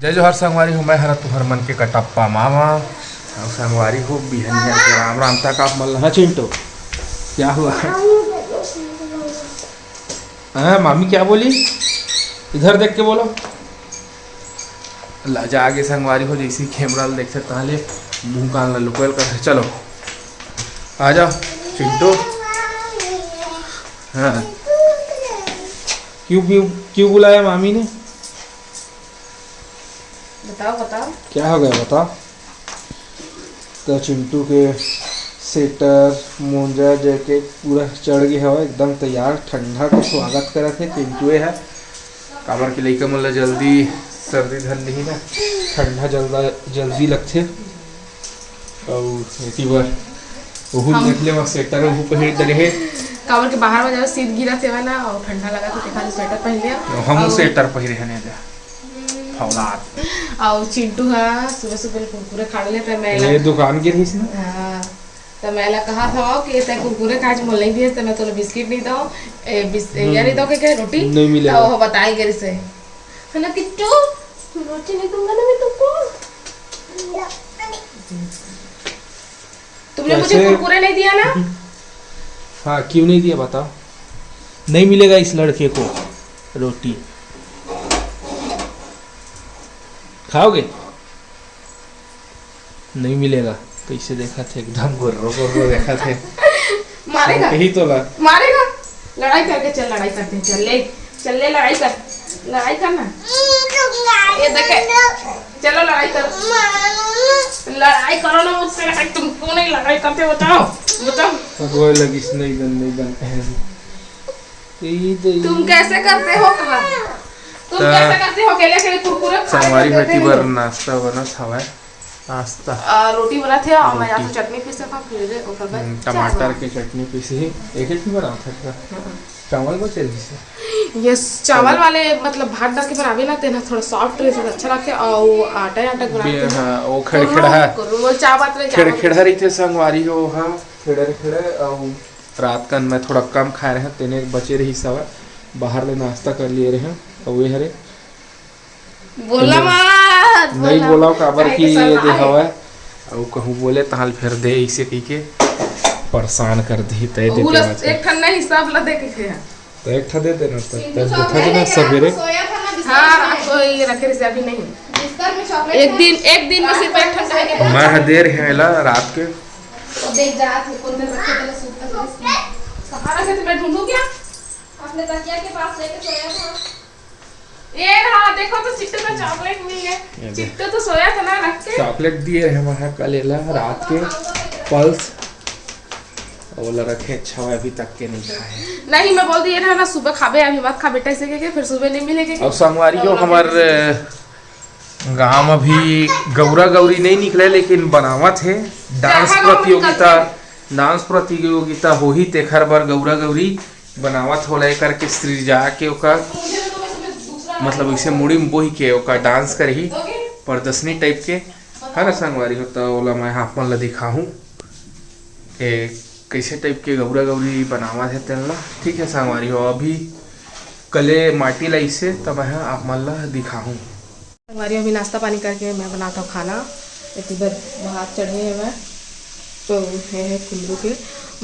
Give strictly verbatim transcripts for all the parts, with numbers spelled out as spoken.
जय जोहार संगवारी हो, मैं हरा तुहर मन के कटप्पा मामा। अउ संगवारी हो, बिहनिया के राम राम तक आप मन ल, हाँ चिंटू, क्या हुआ? हाँ, मामी क्या बोली? इधर देख के बोलो। लजा के संगवारी हो, जैसे कैमरा ल देखथे, ताहले मुंह कान ल लुकोय ल करथे। चलो, आ जाओ चिंटू। हाँ, क्यों, क्यों, क्यों बुलाया मामी ने? बताओ, बताओ। क्या हो गया, बताओ। तो चिंटू के स्वेटर, मोजा, जैकेट पूरा चढ़ गया हवा, एकदम तैयार। ठंडा के स्वागत करत हे चिंटू हे, काबर के लइका मन ला जल्दी सर्दी धर लिही ना, ठंडा जल्दा, जल्दी लगथे। अउ एती बर ओहू हम देख ले, स्वेटर ओहू पहिर डरे हे। काबर के बाहर में जाओ, शीत गिरत हेवय ना, अउ ठंडा लगत हे, तेखर स्वेटर पहिर लिया। हम अउ स्वेटर पहिरे हन एदे। फौलाद। अउ चिंटू हा सुबह सुबह कुरकुरे खा ले, त मैं ये ला दुकान के रहिस ना? हाँ, त मैं ला कहा था कि तै कुरकुरे खा, आज मोला नहीं दिए, त मैं तोला बिस्किट नहीं दऊँ। ए, बिस-, ये नहीं दऊँ, के कहे रोटी? नहीं मिलेगा। तो वो बताए गिर से। है ना किट्टू? रोटी नहीं दूंगा ना मैं तुमको। तुमने मुझे कैसे? कुरकुरे नहीं दिया ना? हाँ, क्यों नहीं दिया बताओ? नहीं मिलेगा इस लड़के को रोटी। खाओगे? नहीं मिलेगा। कैसे देखा थे, एकदम गोर्रो गोर्रो देखा थे। मारेगा? यही तो ला। मारेगा? लड़ाई करके चल, लड़ाई करते हैं, चल ले, चल ले, लड़ाई कर, लड़ाई करना। ये देखे, चलो लड़ाई करो, लड़ाई करो ना मुझसे, लड़ाई, तुम क्यों नहीं लड़ाई करते, बताओ, बताओ। रोए लगिस, नहीं दन, नहीं दन, पहन। ई दे। तुम कैसे करते हो, कहा? तुम त कैसे करते हो, अकेले अकेले कुरकुरे खा संगवारी लेते हो, होती बर नहीं? नाश्ता बनत हवय। नाश्ता। आ, रोटी बनात हे अउ मैं रोटी। या तो चटनी पीसे था, फिर ओकर बाद हम्म, चाय टमाटर बना। के चटनी पीसे ही। एक ही बनावत हे का? हम्म। चावल बचे रहिस हे? यस, चावल चावल। वाले मतलब भात डाल के बनावे ना, तेना थोड़ा सॉफ्ट रहिथे, अच्छा लगथे, अउ आटा आटा बनाते बे-, हैं। हाँ, वो कुरकुर, खड़खड़ा। कुरकुर, वो चावल रहे, चावल। खड़खड़ा रहिथे संगवारी हो, हाँ, खड़खड़ा, अउ रात कन मैं थोड़ा कम खाए रहें, तेने बचे रहिस हवय, बाहर ले नाश्ता कर लिए रहें, अउ ये हरे बोला मत, नहीं बोला। बोला, काबर काहे कि के ये दे सलाह है? हवय, अउ कहूँ बोले तहाल फेर दे, इसे कहिके परेशान कर दही, तय दे उ के लस-, बात है। एक ठन नहीं, सब ला दे के थे। तो एक ठा दे देना, तो सिंधु तब चॉकलेट उठा देना लेके रात सवेरे। को सोया था ना, बिस्तर हाँ, में। रात को ये रखे रहे, अभी नहीं। बिस्तर में चॉकलेट एक है। दिन, एक दिन में सिर्फ एक ठन खाए के। मैं दे रहे हैं ला रात के। वो देख जा, कौन में रखे थे, सूप का। कहाँ रखे थे, मैं ढूंढूं क्या? अपने तकिया के पास लेके सोया था। ये रहा, देखो तो चिट्टू का चॉकलेट मिल गया। ये दे। चिट्टू तो सोया था ना रख के। चॉकलेट दिए रहे वहाँ कल एला रात के पल्स, ओला रखे अच्छा हुआ, अभी तक के नहीं खाए। नहीं, मैं बोल दिए रहे ना, सुबह खाबे, अभी मत खा बेटा, इसे के, के, फिर सुबह नहीं मिलेगी। अब संगवारी हो, हमार गांव में भी गौरा गौरी नहीं निकले, लेकिन बनावत है डांस प्रतियोगिता। डांस प्रतियोगिता होही, तेखर बर गौरा गौरी बनावत होला, एकर के सृजा के ओकर, मतलब, ऐसे मुड़ी में बोही के ओकर डांस करही, प्रदर्शनी टाइप के, है ना संगवारी हो? तो ओला मैं आप मन ला दिखाहूँ के कैसे टाइप के गौरा गौरी बनावत है तेन ला। ठीक है संगवारी हो, अभी कले माटी ला इसे, तब मैं आप मन ला दिखाहूँ। संगवारी, अभी नाश्ता पानी करके मैं बनाता हूँ खाना। एती बर भात चढ़े हवय, तो ये है कुंदरू के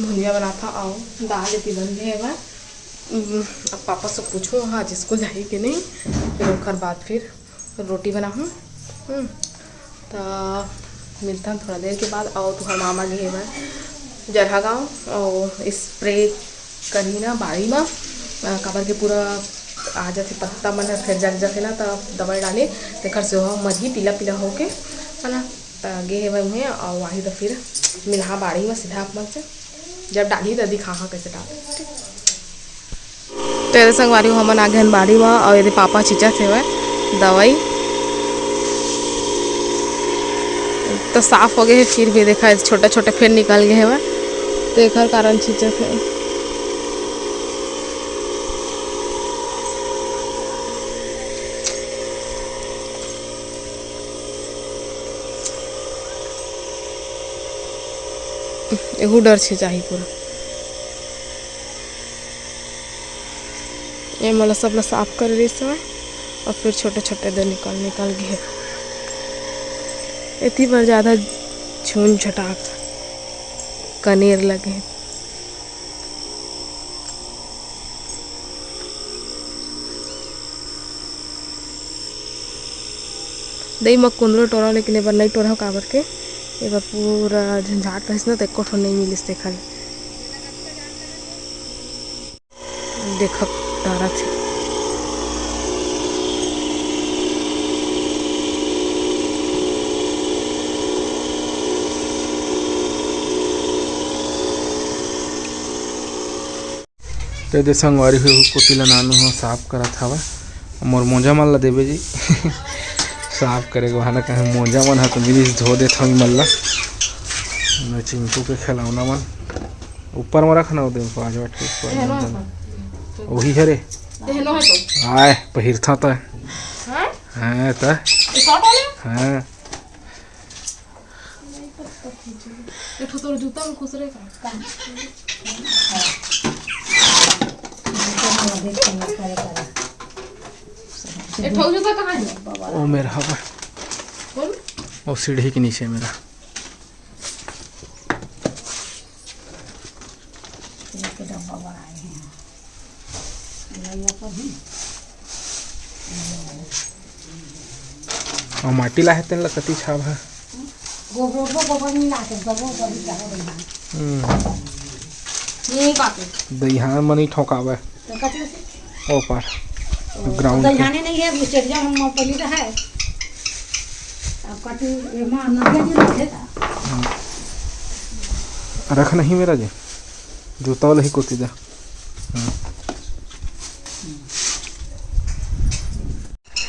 भुंजिया बनाता, अउ दाल एती बन गए हवय। उम, अब पापा से पूछूँ, हाँ, आज स्कूल जाही कि नहीं, फिर ओकर बाद फिर रोटी बनाहूँ। हम्म, त मिलता थोड़ा देर के बाद। अउ तुहर मामा गे हवय जरहा गाँव, अउ स्प्रे करही ना बाड़ी म, अ, काबर के पूरा आ जाथे पत्ता मन ह, फेर जल जाथे ना, त दवाई डाले, तेखर से ओह मरही पीला पीला होके, है ना। त गे हेवय उहें, अउ आही त फिर मिलहा बाड़ी म सीधा अपन से, जब डालही त दिखाहा कैसे डाल। ठीक। तो एदे संगवारी हो, हमन आ गए हन बाड़ी म, अउ एदे पापा छिंचत हेवय दवाई। तो साफ हो गए हे, फिर भी देखा, छोटे छोटे फेर निकल गए हेवय, तो एकर कारण छिंचत हे। एहू डर छिंचाही पूरा। ए मोला सब ला साफ कर रहिस हवय, अउ फिर छोटे-छोटे दे निकल, निकल गे हे। एती बर जादा झुन झटाक कनेर लगे हे। दई म कुंदरू टोरा, लेकिन ए बर नई टोरा हो, काबर के ए बर पूरा झंझाट रहिस ना, त एको ठो नई मिलिस देखा ले। देखत डारत हे। ते दे संगवारी हो, कोती ला नानू ह साफ करत हवय। मोर मोजा मन ला देबे जी। साफ करे के बहाना कहे मोजा मन ह तो मिलिस, धो देत हव इमन ला। न चिंटू के खिलौना मन ऊपर म रखना, ओ दे पाँच वाट के ऊपर एहनो म। है। ओही हरे। एहनो है तो। आय, पहिरथा त। हाँ? हाँ, त। ये शॉर्ट वाले? हाँ। एक ठो तोर जूता में खुसरे का। एक ठो जूता कहाँ है? ओ मेर हवा। बोल। ओ सीढ़ी के नीचे मेरा। तेल के डब्बा बड़ा है यहाँ। भैया पर ही। अउ माटी लाहे तेन ल कति छाब ह। गोबर, गोबर, गोबर नहीं लाते, गोबर, गोबर ही जाओ भैया। हम्म। ये बात है। दइहान म नहीं ठोकावे। तो कति से? ओ पार। तो ग्राउंड के। दइहाने नहीं है, अभी चेरिया में मूंगफली का है। अब कति, ये मां नदिया जी रखे था। हम्म। रख नहीं मेरा जी। जूता वाला ही कोती दा। हम्म।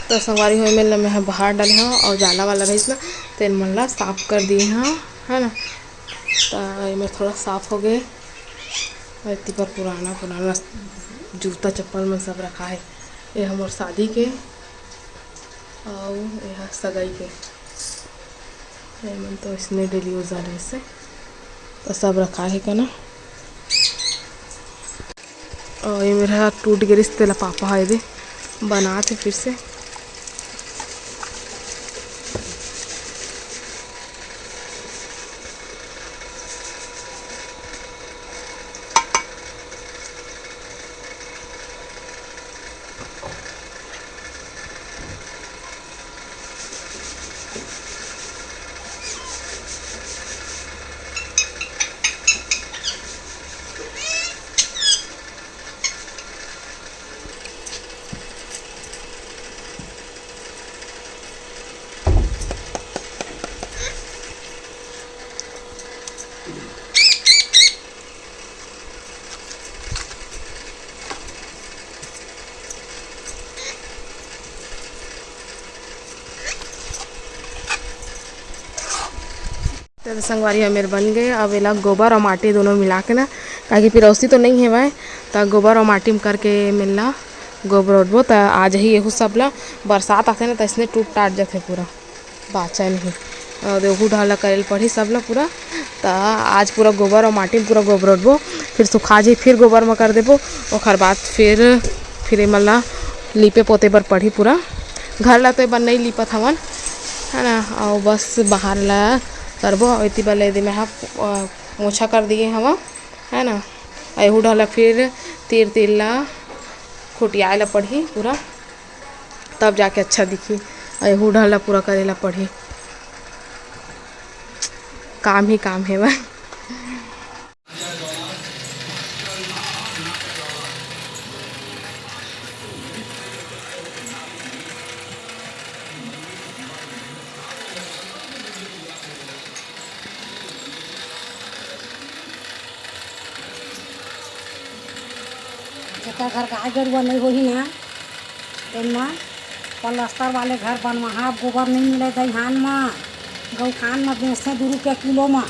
तो संगवारी हो, एमेर ल मैं ह बाहर डाले हव अउ जाला वाला रहिस ना, तेन मन ला साफ कर दिए हव, है ना। त एमेर थोड़ा साफ हो गए। अउ एती पर पुराना पुराना जूता चप्पल मन सब रखा है। ये हमर शादी के अउ ये ह सगाई के। ये मन तो इसने डेली यूज वाले से तो सब रखा है कना। अउ ये मेरा टूट गे रिहिस, तेला पापा ह एदे बनात हे फिर से। त संगवारी हो, मेर बन गए। अब एला गोबर अउ माटी दोनों मिला के ना, काहे कि पिरौसी तो नइ हेवय, त गोबर अउ माटी म करके मेर ला गोबरोटबो। त आज ही एहू सब ला, बरसात आथे ना, त इसने टूट टाट जाथे पूरा। बाचा नहीं। अउ एहू डहर ला करे ल पड़ही सब ला पूरा। त आज पूरा गोबर अउ माटी म पूरा गोबरोटबो, फिर सुखा जाही, फिर गोबर म कर देबो। ओखर बाद फिर, फिर एमन ला लीपे पोते बर पड़ही पूरा। घर ला तो ए बर नइ लीपत हवन, है ना, अउ बस बाहर ला करबो। अउ एती बर ले दे मैं हा, अ, मोछा कर दिए हवा, है ना। अउ एहू डहर ला फिर तीर तीर ला खुटियाए ला पड़ही पूरा। तब जाके अच्छा दिखी। अउ एहू डहर ला पूरा करे ला पड़ही, काम ही काम हे बा। जेकर घर गाय गरुवा नइ होही ना, तेन म पलस्तर वाले घर बनवाहा। गोबर नइ मिले दइहान म, गौठान म बेचथे दू रुपया किलो म।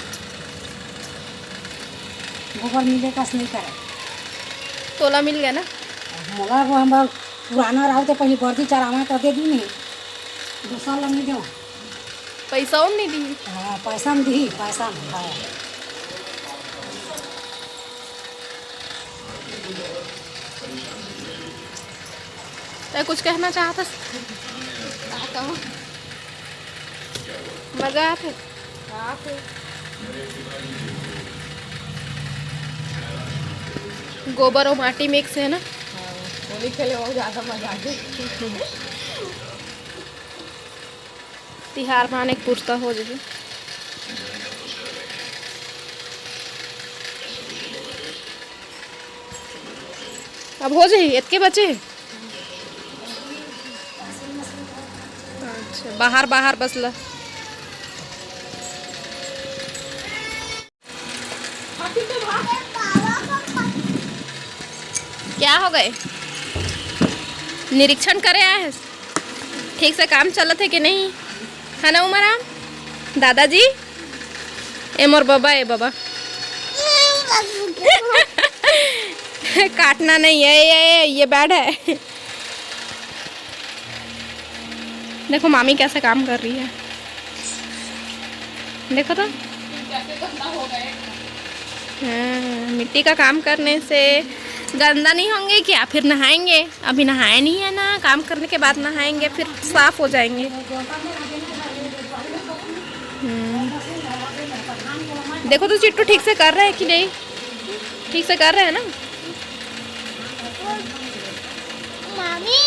गोबर मिले कस नइ करे। तोला मिल गया ना? मोला वो हमर पुराना राहू ते पहिली बरदी चरावय त दे दीन हे, दूसर ल नइ देवं। पैसा उन नहीं दी? हाँ, पैसा म दिही, पैसा म, हाँ। तैं कुछ कहना चाहत हस? मजा आथे। गोबर अउ माटी mix हे ना। हाँ, होली खेले बहुत ज्यादा मजा आथे। तिहार माने पुरता हो जही। अब हो जही, एतके बचे हे। अच्छा, बाहर, बाहर बस ला। क्या हो गए? निरीक्षण करे आए हे, ठीक से काम चलत हे कि नहीं, है ना उमाराम? दादाजी, ए मोर बाबा, ए बाबा। काटना नहीं है, ये, ये, ये bad है। देखो मामी कैसे काम कर रही है, देखो तो। हाँ, मिट्टी का काम करने से गंदा नहीं होंगे क्या? फिर नहाएंगे, अभी नहाए नहीं है ना, काम करने के बाद नहाएंगे, फिर साफ हो जाएंगे। हम्म। देखो तो चिट्टू ठीक से कर रहे हैं कि नहीं, ठीक से कर रहे हैं ना? मामी,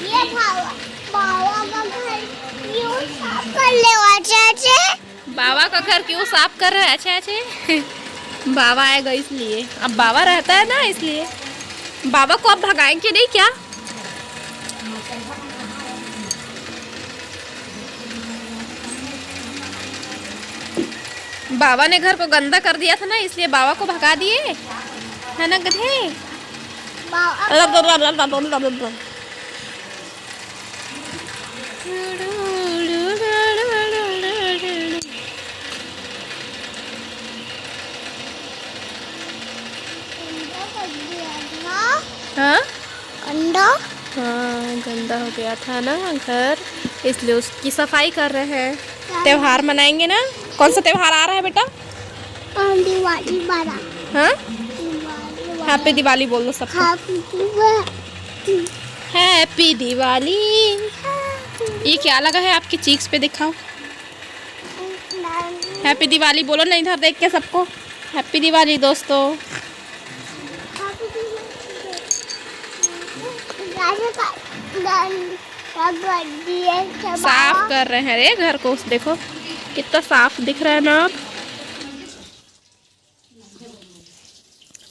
ये बाबा, बाबा का घर क्यों साफ कर ले, अच्छा, अच्छा? बाबा का घर क्यों साफ कर रहे हैं, अच्छा, अच्छा? बाबा आएगा इसलिए, अब बाबा रहता है ना, इसलिए। बाबा को अब भगाएंगे नहीं क्या? बाबा ने घर को गंदा कर दिया था ना, इसलिए बाबा को भगा दिए, है ना गधे? हाँ? अंडा? हाँ, गंदा हो गया था ना घर, इसलिए उसकी सफाई कर रहे हैं। क्या? त्योहार मनाएंगे ना। कौन सा त्योहार आ रहा है बेटा? अ, दिवाली वाला। हाँ? दिवाली वाला। Happy दिवाली बोल दो सबको। Happy Diwali. Happy Diwali. Happy ये क्या लगा है आपके cheeks पे, दिखाओ। Happy दिवाली बोलो ना इधर देख के सबको। Happy दिवाली दोस्तों। गाजर का, गाजर का गड्डी है, सब साफ बाबा। कर रहे हैं रे घर को, देखो कितना साफ दिख रहा है ना। अब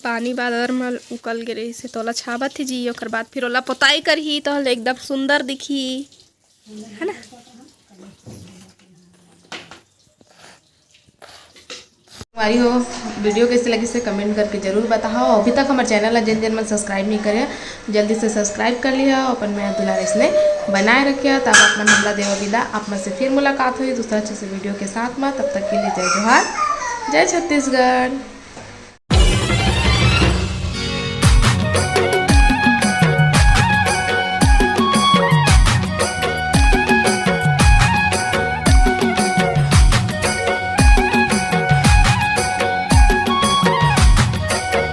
पानी बादर म उकल गे रहिस हे, तोला छाबत हे जी, ओकर बाद फिर ओला पोताई करही, तो एकदम सुंदर दिखही, है ना? हमारी हो video कैसे लगी से comment करके जरूर बताओ। अभी तक हमारे channel ला जेन जेन मन subscribe नहीं करे, जल्दी से subscribe कर लिया, अपन में दुलार इसने बनाए रखिया। तब अपन हमला देवा विदा, आप मन से फिर मुलाकात हुई दूसरा अच्छे से video के साथ में। तब तक के लिए जय जोहार, जय छत्तीसगढ़।